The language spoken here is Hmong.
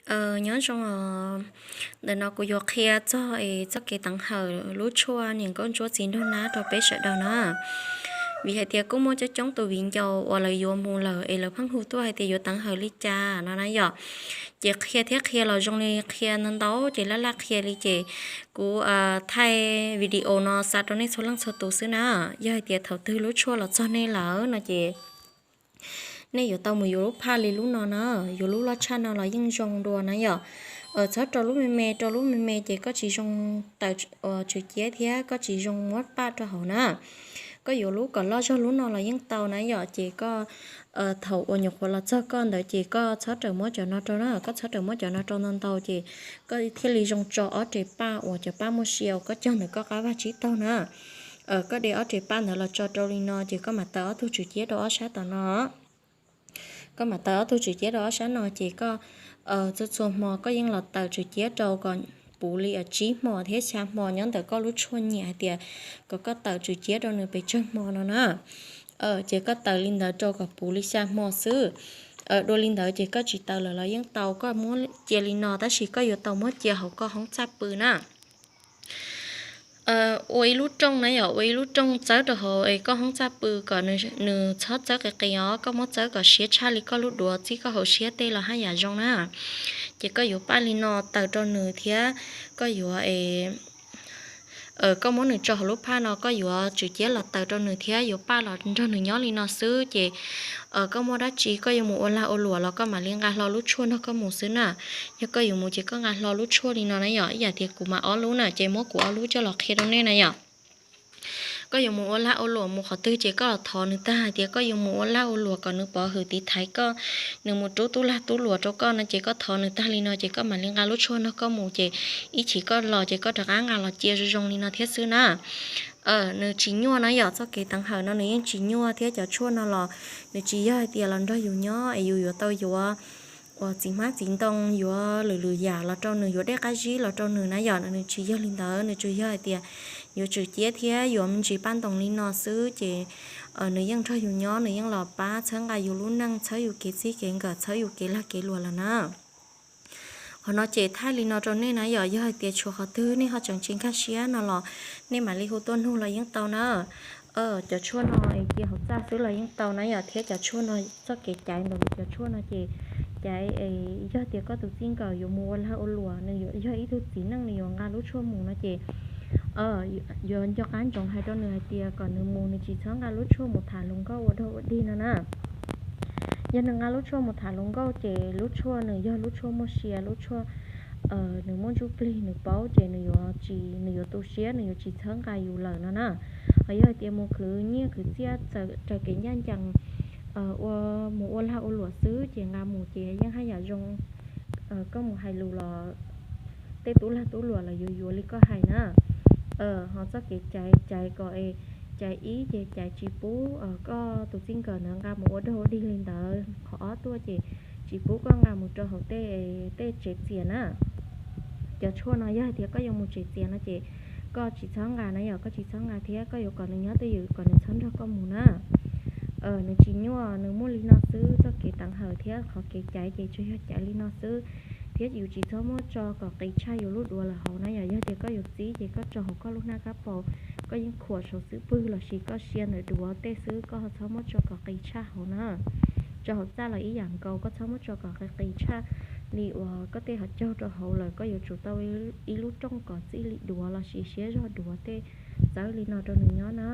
Nyob zoo os, ntawm no kuv yuav qhia txog es txoj kev teev hawm lub tshuaj niam nkauj ntsuab txiv nraug nab rau peb sawv daws na. Vim hais tias kuj muaj coob coob tus viv ncaus uas lawv yuav mus lawm es lawv pheej hu tuaj hais tias yuav teev hawm li cas no na yom. Ces qhia thiab qhia los zoo li qhia ntau ntau ces laj laj qhia li ces kuv thaij video no xa rau nej txhua leej txhua tus xwb na. Yog hais tias thaum twg lub tshuaj los txog nej lawm no ces nej yuav tau mus yuav lub phaj li lub no na, yuav lub loj tshaj no los yeej zoo dua na yom. Txhob rau lub me me, rau lub me me ces koj tsis zoo tawm tswm ciab thiab koj tsis zoo muab paj rau hauv na. Koj yuav lub kom loj zog lub no los yeej tau na yom. Ces koj thaum uas nyuam qhuav los txog koj ntawd ces koj txhob rawm muab cov no rau na, koj txhob rawm muab cov no rau ntau ntau ces koj thiaj li zoo tso ob re paj uas cov paj muaj sia uas koj cog ntawm koj qab vag tsib taug na. Koj de ob re paj ntawd los tso rau li no ces koj mam taws ob tug tswm ciab rau ob sab tom no. Koj mam taws ob tug tswm ciab rau ob sab no ces koj txhua txhua hmo koj yeej los taws tswm ciab rau kom puv li tsib hmo thiab xya hmo nyob ntawm koj lub tshuaj nyiam hais tias kom koj taws tswm ciab rau nws pes tsawg hmo no na. Ces koj taws li ntawd rau kom puv li xya hmo xwb. Dua li ntawd ces koj tsis taws lawm los yeej tau, koj muab cia li no tab sis koj yuav tau muab cia hauv koj hoob txaj pw na. Ua ib lub rooj na yom, ua ib lub rooj txawb rau hauv es koj hoob txaj pw kom nws txhob txawb qis qis os, koj muab txawb kom siab tshaj li koj lub duav txij koj hauv siab tej los haj yam zoo na. Ces koj yuav paj li no taws rau nws thiab koj yuav koj muab nws tso hauv lub phaj no, koj yuav tswm ciab los taws rau nws thiab yuav paj los nrog nws nyob li no xwb ces koj muaj dab tsi koj yuav mus ua lag ua luam los koj mam li nqa hlo lub tshuaj nrog koj mus xwb na. Yog koj yuav mus ces koj nqa hlo lub tshuaj li no na yom, ib yam tias kuv mam ob lub na ces muab kuv ob lub coj los qhia rau nej na yom. Koj yuav mus ua lag ua luam mus qhov twg ces koj los thov nws tag hais tias koj yuav mus ua lag ua luam kom nws pov hwm tiv thaiv koj, nws mus rub tub lag tub luam rau koj no ces koj thov nws tag li no ces koj mam li nqa lub tshuaj nrog koj mus ces ib chim koj los ces koj rov qab nqa los cia zoo zoo li no thiab xwb na. Nws tsis nyuaj na yom, txoj kev teev hawm no nws yeej tsis nyuaj thiab cov tshuaj no los nws tsis yog hais tias los nrog yus nyob es yus yuav tau yuav uas txiv hmab txiv ntoo, yuav lwm lwm yam los rau nws, yuav dej qab zib los rau nws na yom, nws tsis yog li ntawd, nws tsuas yog hais tias yuav tswm ciab thiab yuav me ntsis paj ntoos li no xwb ces nws yeej nrog yus nyob, nws yeej los pab txhawb nqa yus lub neej, txhawb yus kev txij kev nkawm, txhawb yus kev lag kev luam lawm na. Qhov no ces thaij li no rau nej na yom, yog hais tias tshuav qhov twg nej ho tseem tsis nkag siab no los nej mam li hu tuaj nug los yeej tau na. Cov tshuaj no es cia hauv txaj xwb los yeej tau na yom, thiab cov tshuaj no txoj kev caiv ntawm cov tshuaj no ces caiv, yog tias koj tus txij nkawm yuav mus ua lag ua luam, nws yog ib tug txiv neej nws yuav nqa lub tshuaj mus no ces yuav nco qab ntsoov hais rau nws hais tias kom nws mus nws tsis txhob nqa lub tshuaj mus tham hluas nkauj ua dog ua dig no na. Yog nws nqa lub tshuaj mus tham hluas nkauj ces lub tshuaj nws yog lub tshuaj muaj sia, lub tshuaj nws muaj ntsuj plig nws paub ces nws yuav tsis, nws yuav tu siab, nws yuav tsis txhawb nqa yus lawm no na. Ho yog hais tias mus khwv nyiaj khwv txiaj txawm raws kev ncaj ncees, ua, mus ua lag ua luam xwb ces nqa mus ces yeej haj yam zoo. Koj mus hais lus los tej tub lag tub luam los yuav yuav li koj hais na. Ho txoj kev caiv, caiv kom es caiv ib ces caiv tsis pub koj tus txij nkawm ntawd nqa mus ua dog ua dig li ntawd, qhov ob tuaj ces tsis pub koj nqa mus rau hauv tej, tej tsev txias na. Cov tshuaj no yog hais tias koj yuav mus tsev txias no ces koj tsis txhob nqa na yom, koj tsis txhob nqa thiab koj yuav kom nws nyob twj ywm kom nws txhob nrog koj mus na. Nws tsis nyuaj, nws muaj li no xwb, txoj kev teev hawm thiab qhov kev caiv ces tsuas yog caiv li no xwb. Thiab yus tsis txhob muab tso kom qis tshaj yus lub duav lawm hauv na yom. Yog tias koj yuav txib ces koj tso hauv koj lub hnab kab paus, koj yeej khuam saum xub pwg lossis koj sia ntawm duav tej xwb, koj ho txhob muab tso kom qis tshaj hauv na. Tso hauv txaj los ib yam nkaus, koj txhob muab tso kom qis qis tshaj li uas koj tej hauv caug rau hauv lawm, koj yuav tsum tau ib lub rooj kom txij li duav lossis siab zog duav tej txawb li no rau nws nyob na.